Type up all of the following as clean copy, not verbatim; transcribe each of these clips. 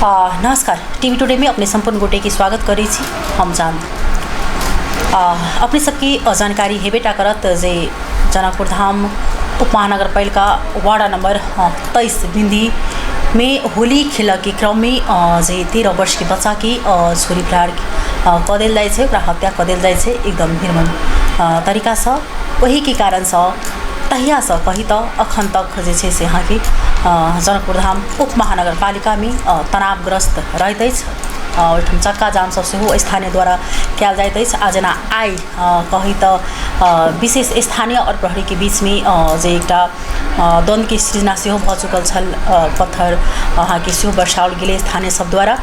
नमस्कार, TV today में अपने संपूर्ण गोटे की स्वागत करी छी। हम जान अपने सबकी जानकारी है बेटा करत जे जनकपुर धाम उप महानगर पालिका वार्ड नंबर 23 बिंदी में होली खेल के क्रम में जे 13 वर्ष की बच्चा की छोरी प्रहार कदेल जाए छे, हत्या कदेल जाए छे, एकदम निर्मम तरीका से वही के कारण से तहिया से कही तो अखन तक जे छे से यहाँ की जनकपुर धाम उप महानगरपालिका में तनावग्रस्त रहते चक्का जाम सब सेहो स्थानीय द्वारा किया जाते आज ना आई कही तो विशेष स्थानीय और प्रहरी के बीच में जे एक द्वंद्व की सृजना से भ चुकल छल पत्थर यहाँ के सेहो बरसाउल गेले स्थानीय सब द्वारा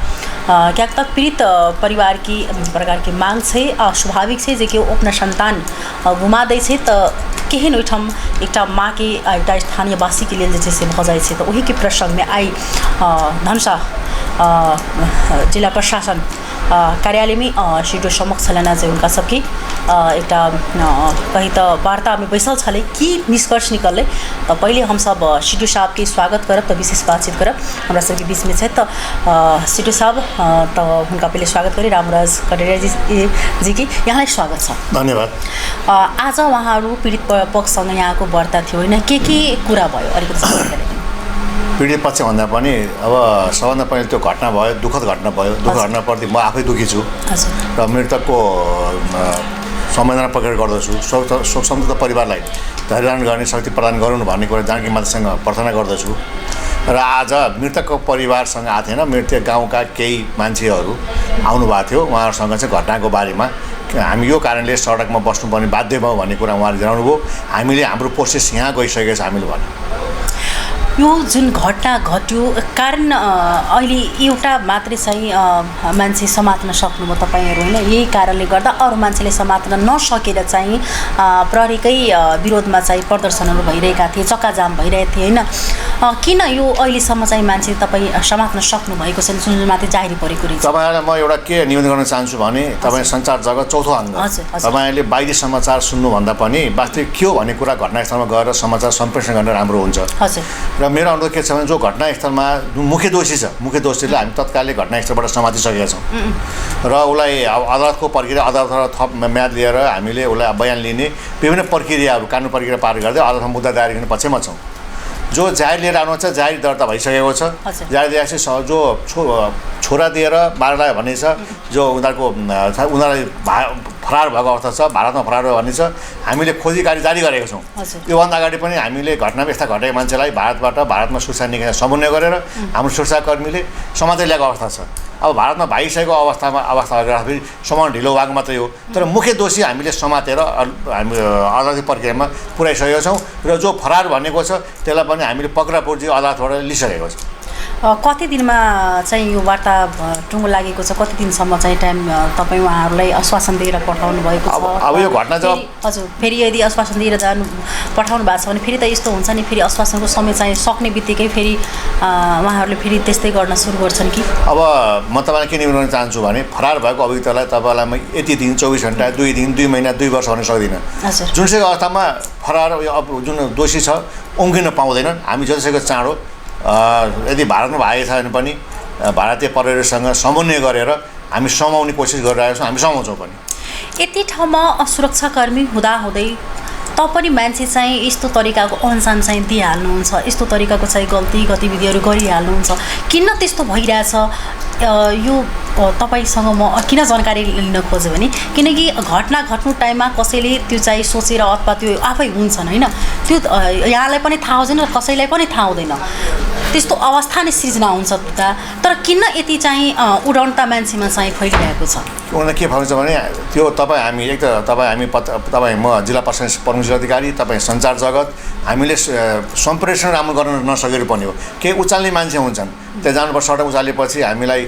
क्या तक पीड़ित परिवार की प्रकार की मांग है स्वाभाविक है जे कि अपना संतान गुमा दै छे तो केहन ओइठम एक माँ के एक स्थानीयवासी के लिए जैसे भ जाए तो वही के प्रसंग में आई धनुषा जिला प्रशासन कार्यालय में सीडो समक्ष लेना चाहिए उनका सबकी एक कहीं तो वार्ता में बैसल छले कि निष्कर्ष निकल तो पहले हम सब सीडो साहब के स्वागत करब तो विशेष बातचीत करब हमरा सबके बीच में है तो सीडो साहब तो उनका पहले स्वागत करी रामराज कटेरिया जी की यहाँ स्वागत है। धन्यवाद। आज वहाँहरू पीडित पक्षसँग यहाँको वार्ता थियो होइन के कुरा भयो अलिकति पीडित पक्ष भन्दा पनि अब सबभन्दा पहिले त्यो घटना भयो, दुःखद घटना भयो। दुःखद घटनाप्रति म आफै दुःखी छु र मृतकको संवेदना प्रकट गर्दछु। शोक सन्तप्त परिवारलाई धैर्यधारण गर्ने शक्ति प्रदान गरून् भन्ने कुरा जानकी मातासँग प्रार्थना गर्दछु। र आज मृतकको परिवारसँग आएको थिएन, मृतक गाउँका केही मान्छेहरू आउनुभएको थियो। उहाँहरूसँग चाहिँ घटनाको बारेमा हामी यो कारणले सडकमा बस्नुपर्ने बाध्य भयो भन्ने कुरा उहाँले जनाउनु भयो। हामीले हाम्रो प्रोसेस यहाँ गइसकेको छ हामीले भन्यो। यो जुन घटना घट्यो कारण अहिले एउटा मात्रै चाहिँ मान्छे समात्न सक्नुभयो तपाईहरु हैन, यही कारणले गर्दा अरु मान्छेले समात्न नसकेर चाहिँ प्रहरीकै विरोधमा चाहिँ प्रदर्शनहरू भइरहेका थिए, चक्काजाम भइरहेको थिए हैन। किन यो अहिलेसम्म चाहिँ मान्छे तपाई समात्न सक्नु भएको छैन जुन माथि जाहेरी परेको रहेछ? तपाईहरुलाई म एउटा के निवेदन गर्न चाहन्छु भने तपाई सञ्चार जगत चौथो अङ्ग तपाईहरुले बाहिरी समाचार सुन्नु भन्दा पनि वास्तविक के हो भन्ने कुरा घटनास्थलमा गएर समाचार सम्प्रेषण गर्न राम्रो हुन्छ। हजुर। र मेरो अनुरोध के छ भने जो घटनास्थलमा मुख्य दोषी छ, मुख्य दोषीलाई हामी तत्कालले घटनास्थलबाट समातिसकेका छौँ र उसलाई अदालतको प्रक्रिया अदालतबाट थप म्याद लिएर हामीले उसलाई बयान लिने विभिन्न प्रक्रियाहरू कानुन प्रक्रिया पार गर्दै अदालतमा मुद्दा दायर गर्ने पक्षमा छौँ। जो जाहेर लिएर आउनुहुन्छ जाहेर दर्ता भइसकेको छ। जाहेर दिएपछि जो छोरा दिएर मार्ला भन्ने छ, जो उनीहरूलाई फरार भएको अवस्था छ, भारतमा फरार भयो भन्ने छ। हामीले खोजी कार्य जारी गरेका छौँ। योभन्दा अगाडि पनि हामीले घटनामा यस्ता घटेका मान्छेलाई भारतमा सुरक्षा निकाय समन्वय गरेर हाम्रो सुरक्षाकर्मीले समातेर ल्याएको अवस्था छ। अब भारतमा भाइसकेको अवस्था गर्दाखेरि सम्मान ढिलो भएको मात्रै हो, तर मुख्य दोषी हामीले समातेर हामी अदालती प्रक्रियामा पुर्याइसकेका छौँ र जो फरार भनेको छ त्यसलाई पनि हामीले पक्रापुर्जी अदालतबाट लिइसकेको छ। कति दिनमा चाहिँ यो वार्ता टुङ्गो लागेको छ? कति दिनसम्म चाहिँ टाइम तपाईँ उहाँहरूलाई आश्वासन दिएर पठाउनु भएको छ? अब यो घटना जब हजुर फेरि यदि आश्वासन दिएर पठाउनु भएको छ भने फेरि त यस्तो हुन्छ नि, फेरि आश्वासनको समय चाहिँ सक्ने बित्तिकै फेरि उहाँहरूले फेरि त्यस्तै गर्न सुरु गर्छन् कि? अब म तपाईँलाई के निवेदन गर्न चाहन्छु भने फरार भएको अभियुक्तलाई तपाईँलाई म यति दिन 24 घण्टा 2 दिन 2 महिना 2 वर्ष भन्न सक्दिनँ। जुनसुकै अवस्थामा फरार जुन दोषी छ उम्किन पाउँदैनन्। हामी जतिसक्दो चाँडो यदि भारतमा भएको छ भने पनि भारतीय प्रहरीसँग समन्वय गरेर हामी समाउने कोसिस गरिरहेका छौँ, हामी समाउँछौँ पनि। यति ठाउँमा सुरक्षाकर्मी हुँदाहुँदै पनि मान्छे चाहिँ यस्तो तरिकाको अनसन चाहिँ दिइहाल्नुहुन्छ, यस्तो तरिकाको चाहिँ गतिविधिहरू गरिहाल्नुहुन्छ, किन त्यस्तो भइरहेछ? यो तपाईसँग म किन जानकारी लिन खोजेँ भने किनकि घटना घट्नु टाइममा कसैले त्यो चाहिँ सोचेर अथवा त्यो आफै हुन्छन् होइन, त्यो यहाँलाई पनि थाहा हुँदैन र कसैलाई पनि थाहा हुँदैन, त्यस्तो अवस्था नै सृजना हुन्छ। तर किन यति चाहिँ उडन्ता मान्छेमा चाहिँ फैलिरहेको छ? उनीहरूलाई के भन्छ भने त्यो हामी म जिल्ला प्रशासन प्रमुख जिल्लाधिकारी, तपाईँ सञ्चार जगत, हामीले सम्प्रेषण राम्रो गर्न नसकेर पनि हो। केही उचाल्ने मान्छे हुन्छन्, त्यहाँ जानुपर्छ, सडक उचालेपछि हामीलाई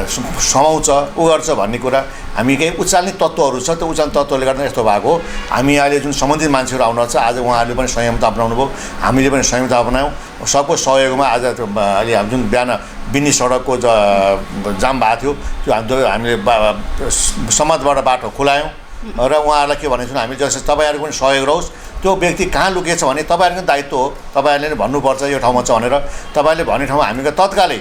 समाउँछ उ गर्छ भन्ने कुरा। हामी केही उचाल्ने तत्त्वहरू छ, त्यो उचाल्ने तत्त्वले गर्दा यस्तो भएको हो। हामी अहिले जुन सम्बन्धित मान्छेहरू आउनुहुन्छ आज उहाँहरूले पनि संयमता अपनाउनु भयो, हामीले पनि संयमता अपनायौँ। सबको सहयोगमा आज अहिले जुन बिहान बिन्नी सडकको जाम भएको थियो त्यो हामीले समाजबाट बाटो खुलायौँ र उहाँहरूलाई के भनेको छु हामीले जस्तै तपाईँहरूको पनि सहयोग रहोस्। त्यो व्यक्ति कहाँ लुकेछ भने तपाईँहरूको दायित्व हो, तपाईँहरूले नै भन्नुपर्छ यो ठाउँमा छ भनेर। तपाईँले भन्ने ठाउँमा हामीले तत्कालै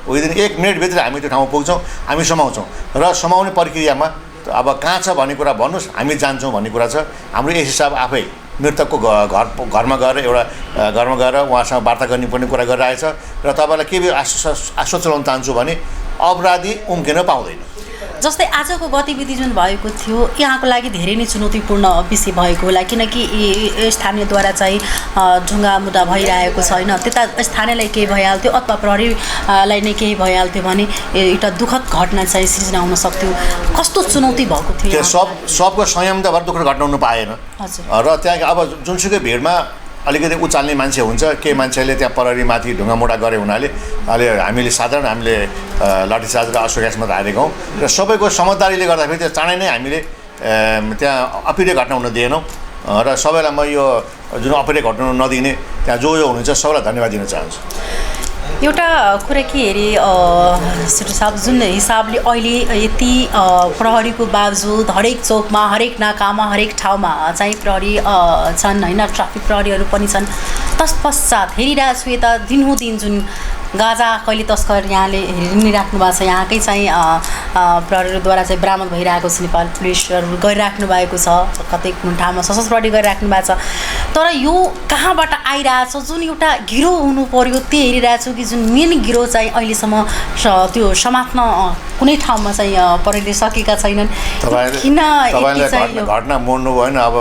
विदिन 1 मिनेटभित्र हामी त्यो ठाउँमा पुग्छौँ, हामी समाउँछौँ र समाउने प्रक्रियामा अब कहाँ छ भन्ने कुरा भन्नुहोस्, हामी जान्छौँ भन्ने कुरा छ। हाम्रो यस हिसाब आफै मृतकको घरमा गएर उहाँसँग वार्ता गर्ने पनि कुरा गरिरहेछ र तपाईँलाई के आश्वस्त गराउन चाहन्छु भने अपराधी उम्किन पाउँदैन। जस्तै आजको गतिविधि जुन भएको थियो यहाँको लागि धेरै नै चुनौतीपूर्ण विषय भएको होला, किनकि स्थानीयद्वारा चाहिँ ढुङ्गा मुद्दा भइरहेको छैन, त्यता स्थानीयलाई केही भइहाल्थ्यो अथवा प्रहरीलाई नै केही भइहाल्थ्यो भने एउटा दुःखद घटना चाहिँ सृजना हुन सक्थ्यो। कस्तो चुनौती भएको थियो? सबको संयम त भएर दुःखद घटना हुनु पाएन र त्यहाँ अब जुनसुकै भिडमा अलिकति उचाल्ने मान्छे हुन्छ, केही मान्छेले त्यहाँ प्रहरीमाथि ढुङ्गामुढा गरे हुनाले हामीले लाठीचार्ज र अश्वघाँस मात्र हालेको हौँ र सबैको समझदारीले गर्दाखेरि त्यो चाँडै नै हामीले त्यहाँ अप्रिय घटना हुन दिएनौँ र सबैलाई म यो जुन अप्रिय घटना नदिने त्यहाँ जो हुनुहुन्छ सबैलाई धन्यवाद दिन चाहन्छु। एउटा कुरा के हेरे सेठो साहब, जुन हिसाबले अहिले यति प्रहरीको बावजुद हरेक चौकमा, हरेक नाकामा, हरेक ठाउँमा चाहिँ प्रहरी छन् होइन, ट्राफिक प्रहरीहरू पनि छन्। तत्पश्चात हेरिरहेको छु यता दिनहुदिन जुन गाजा कहिले तस्कर यहाँले हेरिराख्नु भएको छ, यहाँकै चाहिँ प्रहरीद्वारा चाहिँ बरामद भइरहेको छ, नेपाल पुलिसहरू गरिराख्नु भएको छ, कतै कुन ठाउँमा सशस्त्र प्रहरी गरिराख्नु भएको छ। तर यो कहाँबाट आइरहेछ? जुन एउटा गिरोह हुनु पर्यो त्यो हेरिरहेको छु कि जुन मेन गिरोह चाहिँ अहिलेसम्म त्यो समात्न कुनै ठाउँमा चाहिँ प्रहरीले सकेका छैनन्। किन घटना मोड्नु भएन? अब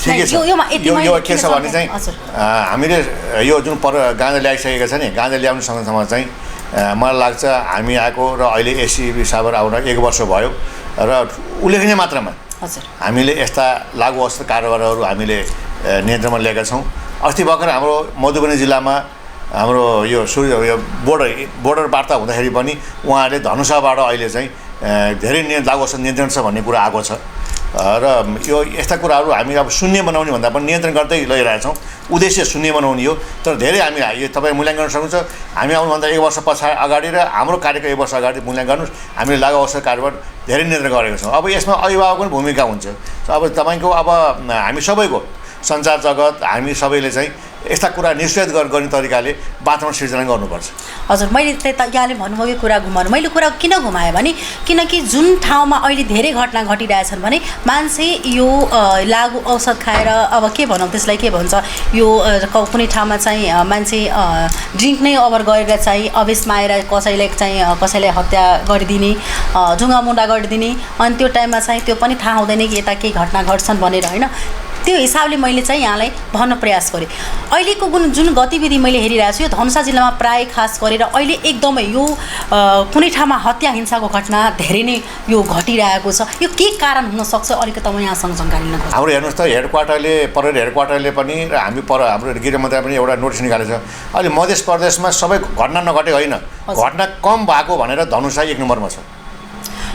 यो के छ भने चाहिँ हामीले यो जुन गाँजा ल्याइसकेका छ नि, गाँजा ल्याउनु सँगसँगै चाहिँ मलाई लाग्छ हामी आएको र अहिले एससी साबर आउन 1 वर्ष भयो र उल्लेखनीय मात्रामा हामीले यस्ता लागु अवस्था कारोबारहरू हामीले नियन्त्रणमा ल्याएका छौँ। अस्ति भर्खर हाम्रो मधुबनी जिल्लामा हाम्रो यो बोर्डर वार्ता हुँदाखेरि पनि उहाँहरूले धनुषाबाट अहिले चाहिँ धेरै लागु अवस्था नियन्त्रण छ भन्ने कुरा आएको छ र यो यस्ता कुराहरू हामी अब शून्य बनाउने भन्दा पनि नियन्त्रण गर्दै लैरहेछौँ। उद्देश्य शून्य बनाउने हो, तर धेरै हामी यो तपाईँ मूल्याङ्कन गर्न सक्नुहुन्छ। हामी आउनुभन्दा 1 वर्ष अगाडि र हाम्रो कार्यको 1 वर्ष अगाडि मूल्याङ्कन गर्नुहोस्, हामीले लागु अवस्था कारोबार धेरै नियन्त्रण गरेका छौँ। अब यसमा अभिभावकको पनि भूमिका हुन्छ। अब तपाईँको अब हामी सबैको सञ्चार जगत हामी सबैले चाहिँ यस्ता कुरा निश्चित गर्ने तरिकाले वातावरण सिर्जना गर्नुपर्छ। हजुर, मैले यहाँले भन्नुभयो कुरा घुमाउनु, मैले कुरा किन घुमाएँ भने किनकि जुन ठाउँमा अहिले धेरै घटना घटिरहेछन् भने मान्छे यो लागु औषध खाएर अब के भनौँ त्यसलाई के भन्छ, यो कुनै ठाउँमा चाहिँ मान्छे ड्रिङ्क नै ओभर गरेर चाहिँ अवेशमा आएर कसैलाई हत्या गरिदिने, ढुङ्गामुढा गरिदिने, अनि त्यो टाइममा चाहिँ त्यो पनि थाहा हुँदैन कि यता केही घटना घट्छन् भनेर होइन। त्यो हिसाबले मैले चाहिँ यहाँलाई भन्न प्रयास गरेँ। अहिलेको जुन गतिविधि मैले हेरिरहेको छु यो धनुषा जिल्लामा प्राय खास गरेर अहिले एकदमै यो कुनै ठाउँमा हत्या हिंसाको घटना धेरै नै यो घटिरहेको छ। यो के कारण हुनसक्छ अलिकति म यहाँसँग जानकारी लिन खोज्छु। हाम्रो हेर्नुहोस् त प्रहरी हेडक्वार्टरले पनि र हाम्रो गृह मन्त्रालयले पनि एउटा नोटिस निकालेको छ। अहिले मध्य प्रदेशमा सबै घटना नघटेको होइन, घटना कम भएको भनेर धनुषा 1 नम्बरमा छ।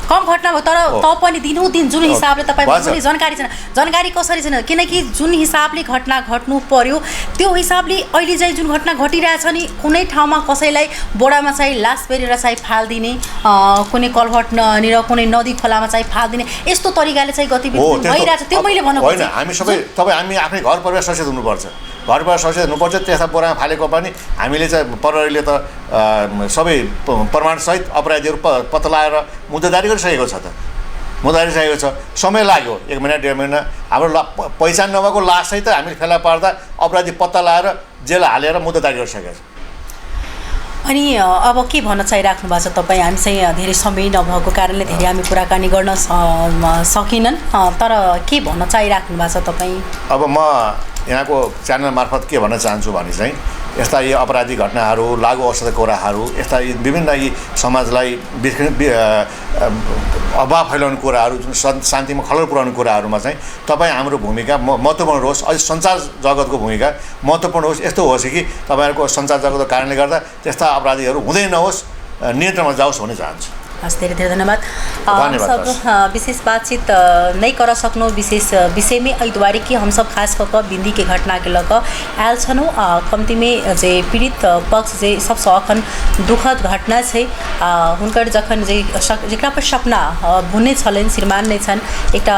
कम घटना भयो तर पनि दिनहुदिन जुन हिसाबले तपाईँ भन्नु जानकारी छैन। जानकारी कसरी छैन? किनकि जुन हिसाबले घटना घट्नु पर्यो त्यो हिसाबले अहिले चाहिँ जुन घटना घटिरहेछ नि कुनै ठाउँमा कसैलाई बोडामा चाहिँ लास बेरेर चाहिँ फालिदिने, कुनै कलभटनिर कुनै नदी खोलामा चाहिँ फालिदिने, यस्तो तरिकाले चाहिँ गतिविधि भइरहेछ। त्यो मैले भन्नु होइन, हामी आफ्नै घर परिवार सचेत हुनुपर्छ। घर परिवार सचेत हुनुपर्छ। त्यस्ता बोरामा फालेको पनि हामीले चाहिँ प्रहरीले त सबै प्रमाणसहित अपराधीहरू पत्ता लगाएर मुद्दादारी गरिसकेको छ। मुद्दादारी सकेको छ, समय लाग्यो 1 महिना 1.5 महिना। हाम्रो पहिचान नभएको लाससहित हामीले फेला पार्दा अपराधी पत्ता लगाएर जेल हालेर मुद्दादारी गरिसकेको छ। अनि अब के भन्न चाहिराख्नु भएको छ तपाईँ? हामी चाहिँ धेरै समय नभएको कारणले धेरै हामी कुराकानी गर्न सकिनन्, तर के भन्न चाहिराख्नु भएको छ तपाईँ? अब म यहाँको च्यानल मार्फत के भन्न चाहन्छु भने चाहिँ यस्ता यी अपराधी घटनाहरू, लागु अवस्थाका कुराहरू, यस्ता विभिन्न यी समाजलाई अभाव फैलाउने कुराहरू, जुन शान्तिमा खलल पुर्याउने कुराहरूमा चाहिँ तपाईँ हाम्रो भूमिका महत्त्वपूर्ण होस्। अझ सञ्चार जगतको भूमिका महत्त्वपूर्ण होस्। यस्तो होस् कि तपाईँहरूको सञ्चार जगतको कारणले गर्दा त्यस्ता अपराधीहरू हुँदै नहोस्, नियन्त्रणमा जाओस् भन्ने चाहन्छु। हस्, धेरै धेरै धन्यवाद। सब विशेष बातचीत नहीं कर सकनो विशेष विषय में एहि दुआरे कि हम सब खास कऽ बिंदी के घटना के लऽ आयल छलहुँ। कम्ती में जे पीड़ित पक्ष जे सबसँ अखन दुखद घटना छै हुनकर जखन जे जेकरा पर सपना बुनने छलनि श्रीमान नै छन् एकटा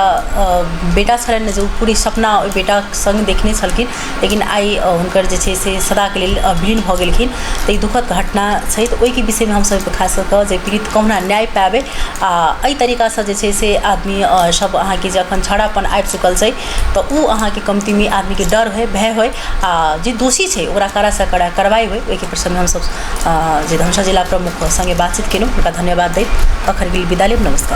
बेटा छलनि जे पूरी सपना ओहि बेटा संग देखने छलखिन लेकिन आइ हुनकर जे छै से सदाके लेल विलीन भऽ गेलखिन तऽ ई दुखद घटना छै तऽ ओहिके विषयमे हमसब खास कऽ कऽ जे पीड़ित कहुना न्याय पाबै एहि तरीकासँ जे छै से आदमी सब अहाँके जखन छड़ापन आबि चुकल छै तऽ उ अहाँके कमतीमे आदमीके डर होइ भय होइ जे दोषी छै ओकरा कड़ासँ कड़ा कार्रवाई होइ ओहिके प्रसङ्गमे हमसब जे धनुषा जिला प्रमुख संगे बातचीत केलहुँ हुनका धन्यवाद दैत अखन विदा लेब। नमस्कार।